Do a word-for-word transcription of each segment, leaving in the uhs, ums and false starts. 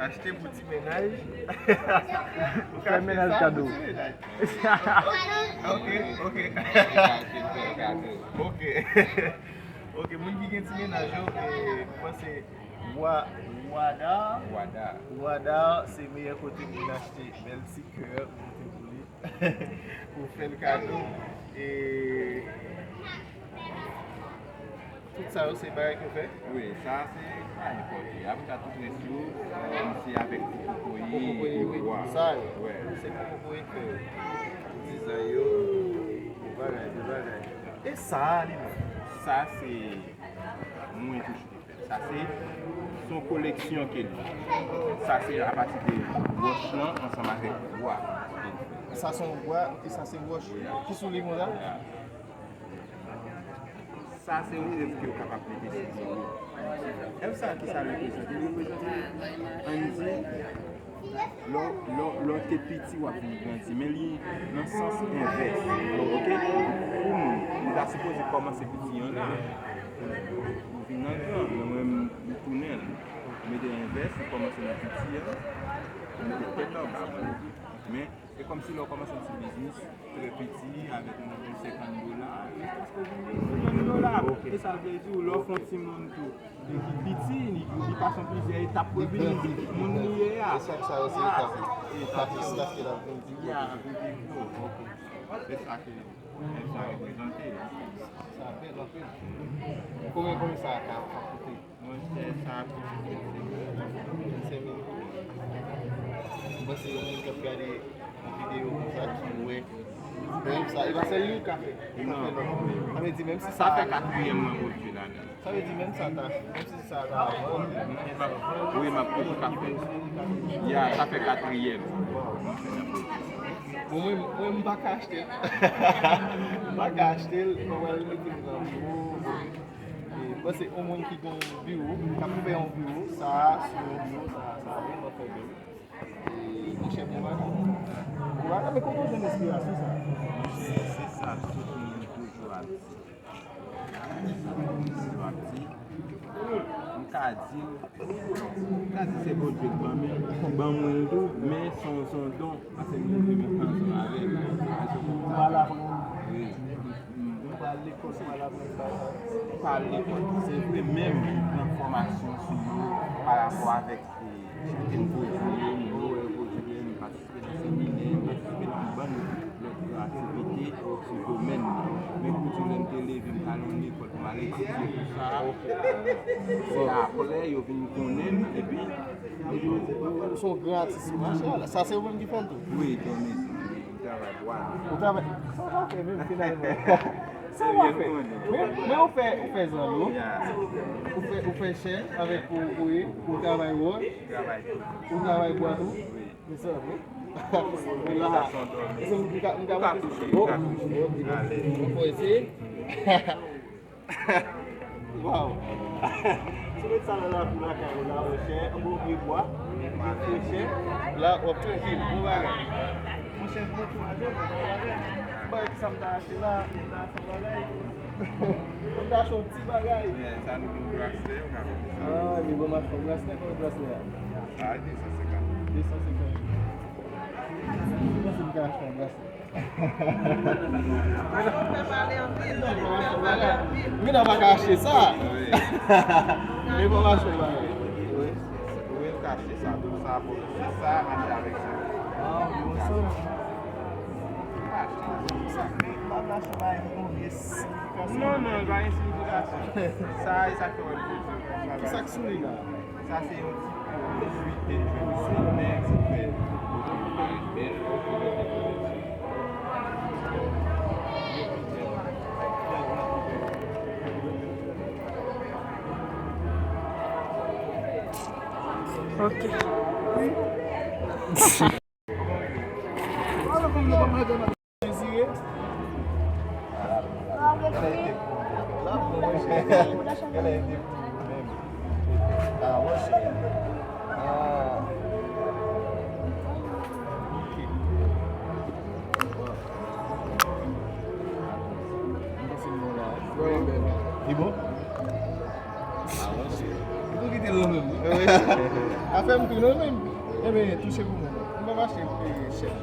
Achte pou ti mennaj. Fè mennaj kado. Ok, ok. Ok. Ok, moun ki gen ti mennaj yo, eh, mwen se Wa-, Wada. Wada. Wada, se meyè kote pou n achte bèl ti kè pou mete pou li. Pou fè l kado. E tout sa yo, se bagay ke w fè? Wi, sa se pa enpòte. Apre sa, tout rès yo, eh, se avèk ti kokoye, kokoye, wi. Bwa. Sa yo, wi, se pou kokoye k fè yo. Dizan yo, bon bagay, bon bagay. E sa a, li menm? Sa se mwen touche. Sa se, se yon koleksyon ke li. Sa se apati de wòch lan ansanm avèk bwa. Sa se yon bwa e sa se wòch. Ki sou li konsa? Sa se yon zèv ke yo kapab mete sou biro. Zèv sa a, ki sa l reprezante? Li reprezante, ann di, lè w, lè w, lè w te piti, w ap vin grandi, men li nan sans envès. Ok? Pou moun, li ta sipoze kòmanse piti an, ou vin nan gran, men mwen, m tounen l. M mete l envès, m kòmanse nan piti an, m mete tèt anba mwen. Men, se kòmsi lè w kòmanse yon ti biznis, trè piti, avèk yon, yon senkant dola, jiskaske w vin gen yon milyon dola. Ok. E sa vle di, lè w fè yon timoun tou, e ki piti, li, li pase yon plizyè etap pou l vin moun li ye a. E sa, sa yo se etap yo. Etap yo. Jiskaske l ap vin pi gwo. Ya, vin pi gwo. Ok. Se sa ke, se sa reprezante. Sa bèl anpil. Konbyen, konbyen sa ka, ka koute? Monchè, sa ap vennsenk mil goud. Mwen se yon moun k ap gade yon videyo konsa ki wè. Men sa, e pa sèl li ka fè. Li ka fè lòt. Sa vle di, menm si sa, sa fè katriyèm mwen pwodui ladan. Sa vle di, menm sa ta, menm si sa ta vann. Wi, m ap toujou ka fè. Ya, sa fè katriyèm. Bon, mwen, mwen, m pa ka achte l. M pa ka achte l, mwen pral mete l nan gwo. E, mwen se yon moun ki gen yon biwo, k ap fè yon biwo, sa a, sou yon biwo, sa a, sa a, wi, mwen fè byen. E, monchè, bon bagay. Bon bagay, men kote w jwenn enspirasyon sa a? Monchè, se sa, tout moun toujou ap di. Toujou ap di. M ka di, m ka di se Bondye k ban mwen, ban mwen l tou, men se yon, se yon don. Paske m leve m ansanm avè l. Ou pa al aprann? Wi. Ou pa al lekòl, ou pa al aprann bagay? M pa al lekòl, se vre, men m pran fòmasyon sou yo pa rapò avèk, e, sèten pwodui yo, m wè pwodui yo, m patisipe nan seminè, m patisipe nan yon bann lòt aktivite sou domèn nan. Men pou di w lè m te leve, m t al yon lekòl pou m al etidye pou sa, se apre yo vin konnen m, epi Ou se yon gran atis, machallah. Sa se ou menm ki fè l tou? Wi, Don Maison, wi, m travay pou al. Ou travay, sa w pa fè menm finalman? Sa w pa fè? Men, men ou fè, ou fè zanno, ou fè, ou fè chè avèk kokoye, ou travay wòch, ou travay bwa tou. Wi. Se sa, wi. Men la, se m ka, m ka touche, m ka touche. Ou fè eseye? Waw. Si w met sa nan lakou lakay ou la, monchè, anba yon pye bwa, li frechè. La, w ap trankil, bon bagay. Monchè, bon travay, bon bagay. Bagay ki sa m ta achte la, m ta achte yon bagay. M ta achte yon ti bagay. Sa nou di yon braslè, ou ka fè sa. Ah, li bon, m achte yon braslè, konbyen braslè a? Sa, de san senkant. De san senkant. Mwen panse m ka achte yon braslè. Mina pa ka achte sa. Wi. Enfòmasyon pa. Wi. Wi, m ka achte sa tou. Sa pou sa, achte avèk sa. Ah, bon, sa. Sa, men, pa achte pa yon vye siyifikasyon. Non, non, pa gen siyifikasyon. Sa, e sa k fè w ap di sa. Ki sa k sou li la? Sa se yon ti po jwite, jwite, men se fè kote yo parèt bèl. Ok. Jezi, Kèl a ete pou ou menm? Ah, mwen se. Ah. Li bon? Ah, mwen se. Ou tou kite l nan menm. Afè m tou nan menm. Ebyen, touche pou mwen. M pa mache, eh, chèf.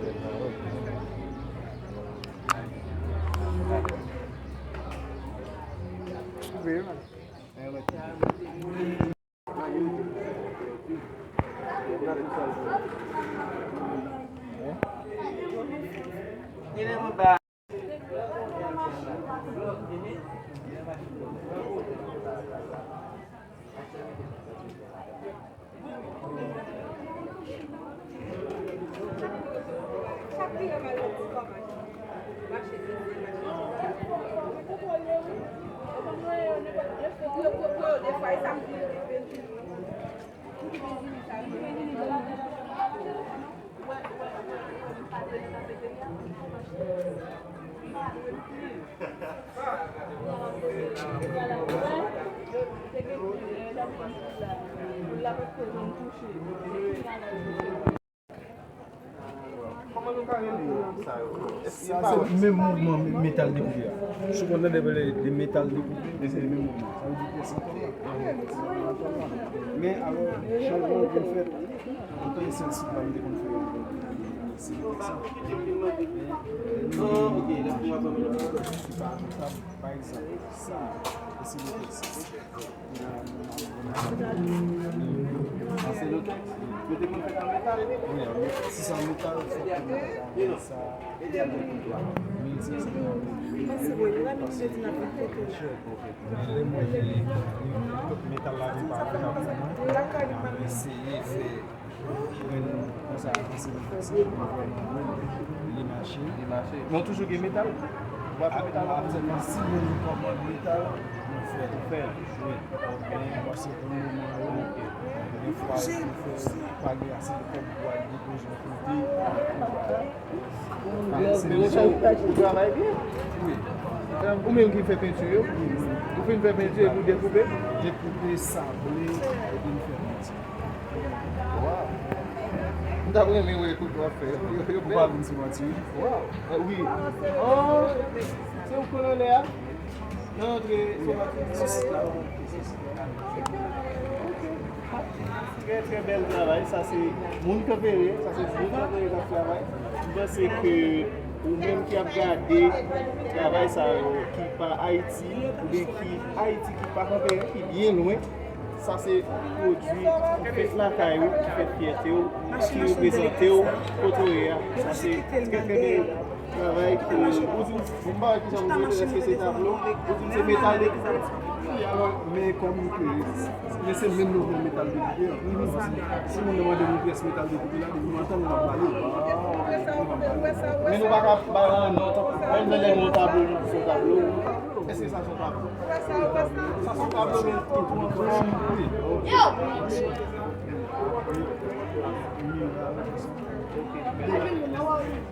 Sa se menm mouvman me-, metal dekoupe a. Si w konn tande pale de metal dekoupe, men se menm mouvman. Sa vle di pyès an kòman. Men alò, chanjman vin fèt. Antan e sèl sit la m te konn fè yo, se sa. Men, men, men, se pa aplike, pa egzanp, sa, e se loke. Sa se loke. Yo te konn fè an metal? Wi, an metal. Si se an metal, fòk yo sa. Mil senk san. Lè mwen li, li, li, metal la vin pa aplika pou mwen, m eseye fè jwenn konsa, avanse nan fè sa, li vrèman bon, li mache. Li mache. Men w toujou gen metal? Ou pa fè metal? Aktyèlman, si mwen gen kòmand metal, mwen fè l. Ou fè l? Wi. Men paske pou moman yo, gen fwa, gen fwa, pa gen ase de kòb pou al depoze yon kote. Men ou, ou, ou travay byen. Wi. Ou menm ki fè penti yo? Ou fin fè penti epi ou dekoupe? Dekoupe, sable, epi m fè penti. Waw. M t ap renmen wè kout w ap fè yo. Yo, yo bèl. Ou pa vin sou manti, wi. Waw. Eh, wi. Oh, se ou kolonè a? Nan antre sou manti. Sou sit la. Ok. Trè, trè bèl travay. Sa se moun kanpere. Sa se moun kanpere k ap travay. M panse ke ou menm ki ap gade travay sa yo, ki pa Ayiti, oubyen ki Ayiti, ki pa kanpere, ki byen lwen, sa se pwodui ki fèt lakay ou, ki fèt fyète w, ki reprezante w kote w ye a. Sa se trè, trè bèl travay ke ou di, m pa wè kijan m di, èske se tablo, ou di se metalik. Wi, alò, men kòm ke, men se menm mouvman metal dekoupe an. Si moun nan mande m yon pyès metal dekoupe la, depi m antann l, m ap ba li l. Men nou pa ka bay yon non, menm jan lè yon tablo, nou di se yon tablo. Èske sa se yon tablo? Sa se yon tablo, men tou an fòm. Wi.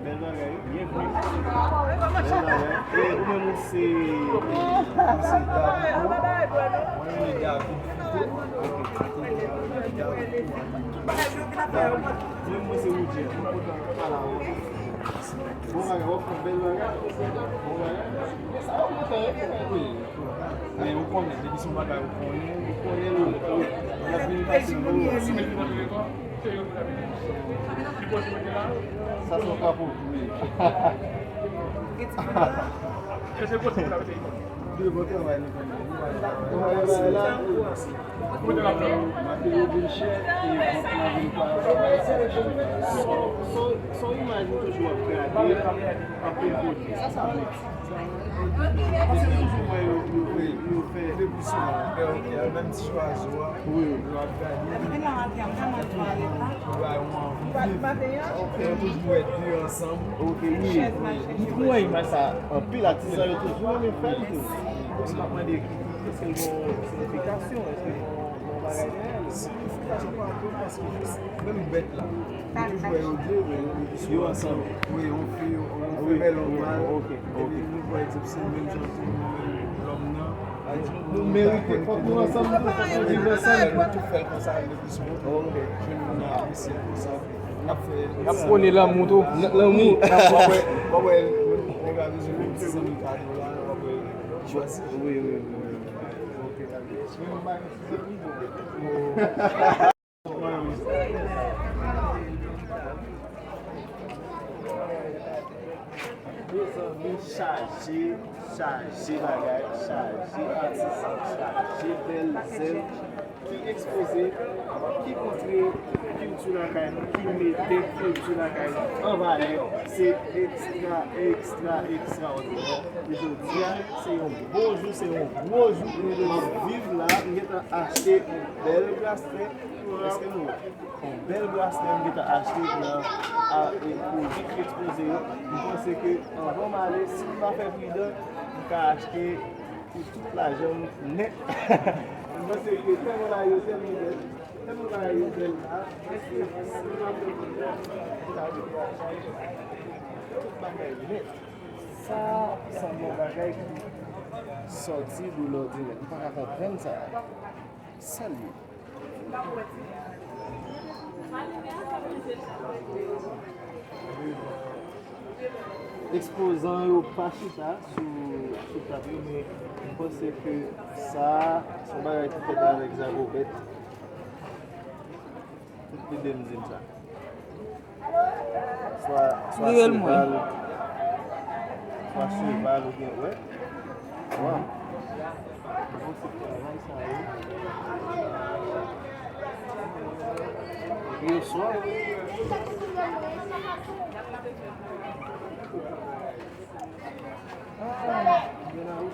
Bèl bagay, byenvini. Bèl bagay. E ou menm ou se, ou se Dago. Mwen se Dago Fito. Dago Fito. Mwen, mwen se Roger. Bon bagay, w ap fè bèl bagay. Bon bagay. Sa yo kontan, yo kontan, wi. Men ou konnen, depi se yon bagay ou konnen, ou konnen l, l ap vin fasil pou ou. Sa se yon kapo. Wi. Bon travay, nou konnen. Bon travay la. Mateo vin chè e vant lan vin pa. Son, son, son imaj ou toujou ap gade anpil kote. Sa, sa vle di. Paske toujou wè yo, yo, yo, yo fè. Depi souvan, fè ok, menm ti chwazo a, wi, yo ap gade. Yo ba yo anvi viv. Yo toujou wè de ansanm. Ok, wi. M wè imaj sa anpil, atis sa yo toujou renmen fè l tou. Mwen ap mande, èske l gen yon siyifikasyon? Èske l gen yon Siyifikasyon pa twòp, paske jis menm bèt la, ou toujou wè yo de, men yo ansanm. Wi, on fi, on femèl, on mal. Epi nou pran egzanp, se menm jan tou, nou menm lòm nan. Nou merite, fòk nou ansanm tou, fòk nou viv ansanm. Nou tou fè l konsa, le plis souvan. Jèn moun nan apresye l konsa. N ap fè. N ap pwone lanmou tou. Lanmou. Wi, w ap wè, w ap wè, nèg la bezwen menm ti zanmi kado la, w ap wè, li chwazi. Wi, wi, wi. Ok, mezanmi, chaje, chaje bagay, chaje atis, chaje bèl zèv ki ekspoze, ki montre kilti lakay nou, ki mete kilti lakay nou an valè. Se ekstra, ekstra, ekstraòdinè. Jodi a, se yon bon jou, se yon gwo jou. M ap viv la, m gentan achte yon bèl braslè. Èske nou wè? Yon bèl braslè m gentan achte nan, a, e, pwodui ki ekspoze yo. M panse ke anvan m ale, si m pa fè pridan, m ka achte pou tout lajan m nèt. M panse ke tèlman bagay yo tèlman bèl, tèlman bagay yo bèl la, èske si m pa fè pridan, m ka deplase tout bagay nèt. Sa sanble yon bagay ki sòti de lòdinè. M pa ka konprann sa. Sa l ye? Ekspozan yo pa chita sou, sou tab yo, men m panse ke sa, se yon bagay ki fèt avèk zagobèt. Tout lide m di m sa. Swa, swa cheval, swa cheval oubyen, wè. Waw. Bon, se travay sa yo. Epi yo swa. Ah, byen la wi.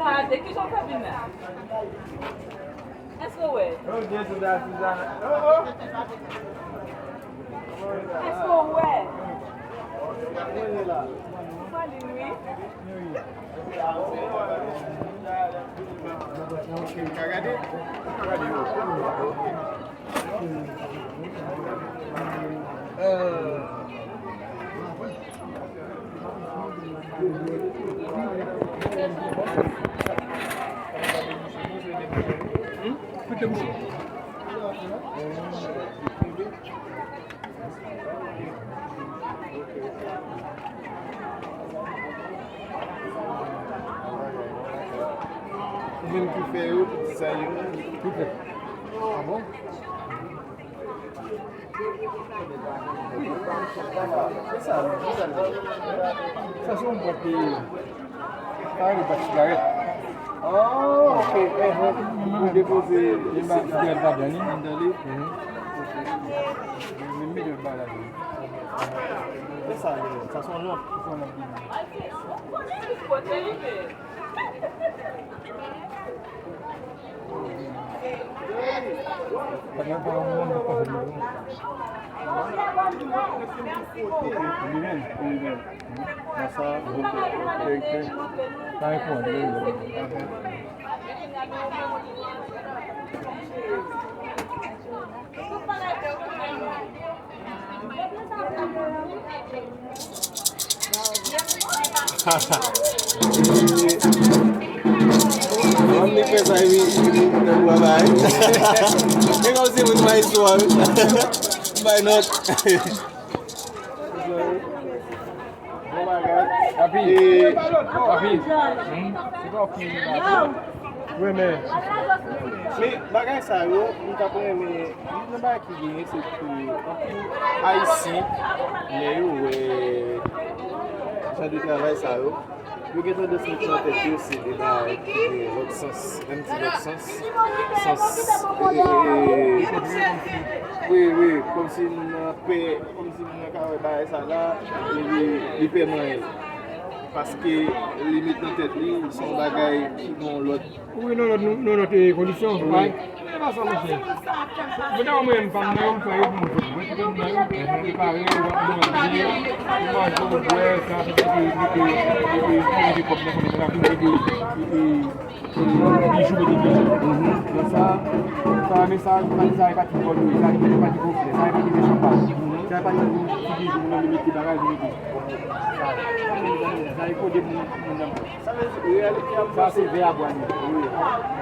Gade, kijan w fè vin la? Èske w wè? Èske w wè? Ou pale, wi. Ou ka gade? Ou ka gade yo. Ou menm ki fè yo, ki dizay yo. Tout fèt. Ah bon? Sa, sa, sa se yon bwat de, pa yon bwat sigarèt. Oh, ok. Ou depoze sigarèt ladan li? Anndan li? Mhm. Ok. Men mete l ba la. Se sa, sa se yon lanp. Se yon lanp. Mwen m fè sa epi nan travay. E kòm se moun pa istwa wi. M bay nòt. Bon bagay. Papi, papi, hmm? Se pa w ki renmen. Men bagay sa yo, m t ap renmen, youn nan bagay ki genyen, se ke anpil Ayisyen, lè yo wè jan de travay sa yo, Yo gen tandans met nan tèt yo se de bagay ki gen lòt sans, menm di lòt sans, sans, e, wi, wi, kòmsi moun nan pè, kòmsi moun nan ka wè bagay sa la, li, li pè manyen l. Paske li met nan tèt li, se yon bagay ki gen yon lòt Wi, nan lòt, nan lòt, eh, kondisyon, wi. Men pa sa, monchè. Mwen ta mwen menm, pa m nan yo, m fè yo pou mwen. Mwen ki nan yo, m prepare, m ap manje, m manje, m bwè, sa, se te, te, te, te, te, te kòb nan kòb nan, te, te, te, te, te, bijou, te, te, te. Sa, sa, men sa, sa, sa, e pa ti kòb, sa, e pa ti kòb, sa, e pa ti kòb, sa, e pa ti kòb, ti bijou, nan limit, ti bagay, limit. Sa, sa, e kode moun, moun nan. Sa vle di, reyalite a, sa se vè a bwa li. Wi.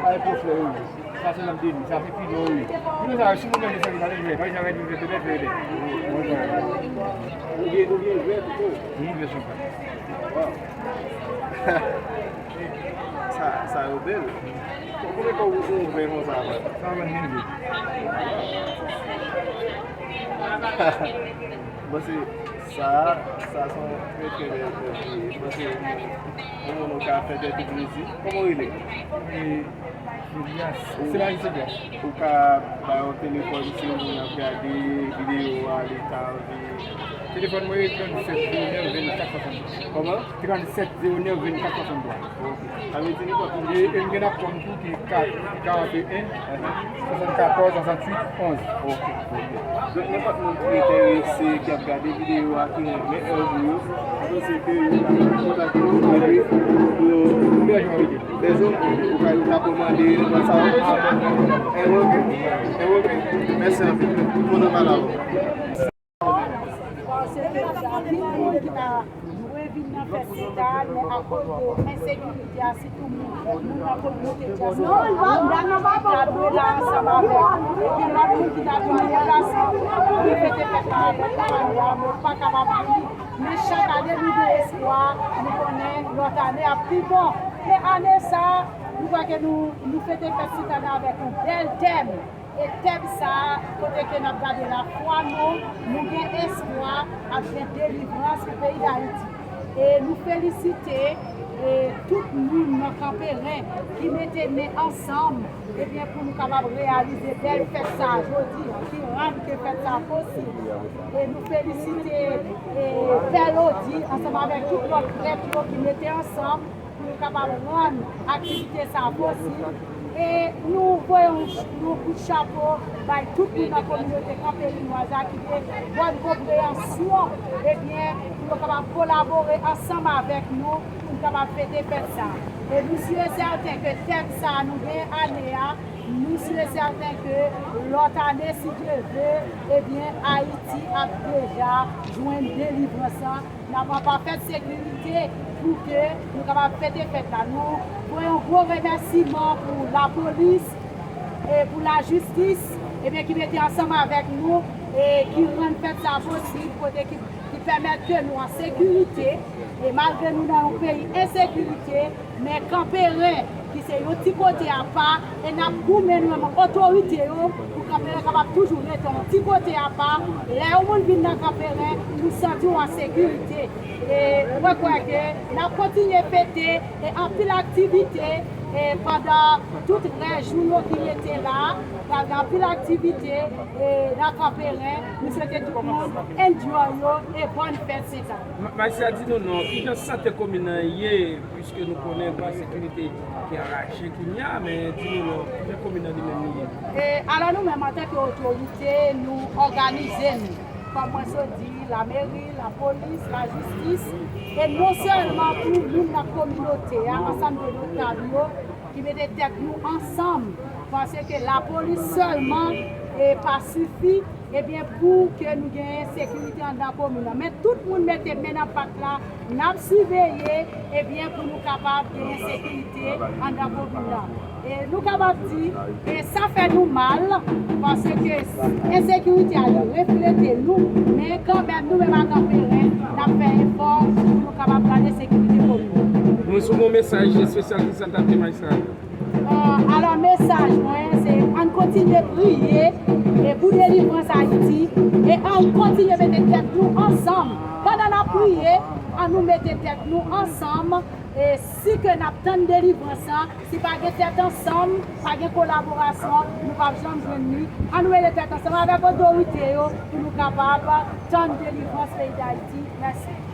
Pa e pwoflè yo ye. Sa se lanm de li, sa se pilon yo ye. Pilon sa yo, si moun nan desann li, pa vle jwè, pa vle jwè, vle jwè, vle jwè. Ou gen, ou gen vè pito. Moun vè sou pa. Waw. Sa, sa yo bèl. Konbyen kòb ou, ou vè konsa, man? Sa vann mil goud. Bon, se Sa, sa se yon trè, trè bèl fèt li ye. Mwen panse yon, yon moun ou ka fè tèt ou plezi. Kòman w rele? E, Elias. Ou, Selaris Elias. Ou ka bay yon telefòn si yon moun ap gade videyo a, li ta anvi. Telefòn mwen se trannsèt zewo nèf vennkat swasanndwa. Kòman? Trannsèt zewo nèf vennkat swasanndwa. Ok. Sa vle di nenpòt moun. E, e m gen lakòm tou ki ka, karanteyen, swasannkatòz, swasanntuit, onz. Ok, ok. Donk, nenpòt moun ki enterese, ki ap gade videyo a, ki renmen èv ou yo, mwen panse ke yo ka kontakte w, epi pou yo, Bèzou, ou ka, yo ka kòmande nan sa. Eh, ok. Eh, ok. Mèsi anpil. Tout moun anba la. Paske gen anpil moun ki ta dwe vin nan fèt sita, men akoz de ensekirite a, sitou moun, moun nan kominote dyaspora, ta dwe la ansanm avèk nou. Epi lòt moun ki ta dwe deplase pou vin fete fèt la avèk nou ane a, men yo pa kapab vini. Men chak ane, nou gen espwa, nou konnen lòt ane ap pi bon. Men ane sa, nou kwè ke nou, nou fete fèt sita nan avèk yon bèl tèm. E tèm sa a, kote ke n ap gade lafwa nou, nou gen espwa ap gen delivrans pou peyi Dayiti. E nou felisite, e, tout moun nan Kanperen ki mete men ansanm, ebyen, pou nou kapab reyalize bèl fèt sa a jodi a, ki rann ke fèt sa a posib. E nou felisite, e, Pè Lodi ansanm avèk tout lòt prèt yo ki mete ansanm pou nou kapab rann aktivite sa a posib. E nou voye yon ch-, yon kout chapo bay tout moun nan kominote kanperinwaz la ki gen bòn konpreyansyon, ebyen, pou yo kapab kolabore ansanm avèk nou pou nou kapab fete fèt sa a. E nou si e sèten ke tèm sa a nou gen ane a, nou si e sèten ke lòt ane, si Dye vle, ebyen, Ayiti ap deja jwenn delivrans lan. N ap an pafèt sekirite pou ke nou kapab fete fèt la. Nou voye yon gwo remèsiman pou lapolis e pou lajistis, ebyen, ki mete ansanm avèk nou e ki rann fèt sa posib, kote ki, ki pèmèt ke nou an sekirite, e malgre nou nan yon peyi ensekirite, men Kanperen, ki se yon ti kote apa, e n ap goumen nou menm otorite yo, pou Kanperen kapab toujou rete yon ti kote apa. Lè yon moun vin nan Kanperen, nou santi w an sekirite. E mwen kwè ke n ap kontinye fete, e anpil aktivite, e pandan tout rès jou yo ki rete la, pral gen anpil aktivite, e nan Kanperen. Nou swete tout moun enjoy yo, e bòn fèt sita. Ma-, Majistra, di nou non, kijan sante komin nan ye? Piske nou konnen gen sekirite ki anraje kounye a, men di nou non, kijan komin nan li menm li ye? E, alò, nou menm, antanke otorite, nou òganize nou. Kòm mwen sot di, lameri, lapolis, lajistis, e non sèlman pou moun nan kominote a, ansanm de notab yo ki mete tèt nou ansanm, paske lapolis sèlman, e, pa sifi, ebyen, pou ke nou genyen sekirite anndan komin nan. Men tout moun mete men nan pat la, n ap siveye, ebyen, pou nou kapab genyen sekirite anndan komin nan. E nou kapab di, e sa fè nou mal, paske ensekirite a, li reflete nou, men kanmenm, nou menm a Kanperen, n ap fè efò pou nou kapab gade sekirite komin nan. Nou sou yon mesaj espesyal ki sa t ap di majistra. Euh, alò, mesaj mwen, se ann kontinye priye, e pou delivrans Ayiti, e ann kontinye mete tèt nou ansanm. Pandan n ap priye, An nou mete tèt nou ansanm, e si ke n ap tann delivrans lan, si pa gen tèt ansanm, pa gen kolaborasyon, nou p ap janm jwenn li. An nou mete tèt ansanm avèk otorite yo pou nou kapab tann delivrans peyi Dayiti. Mèsi.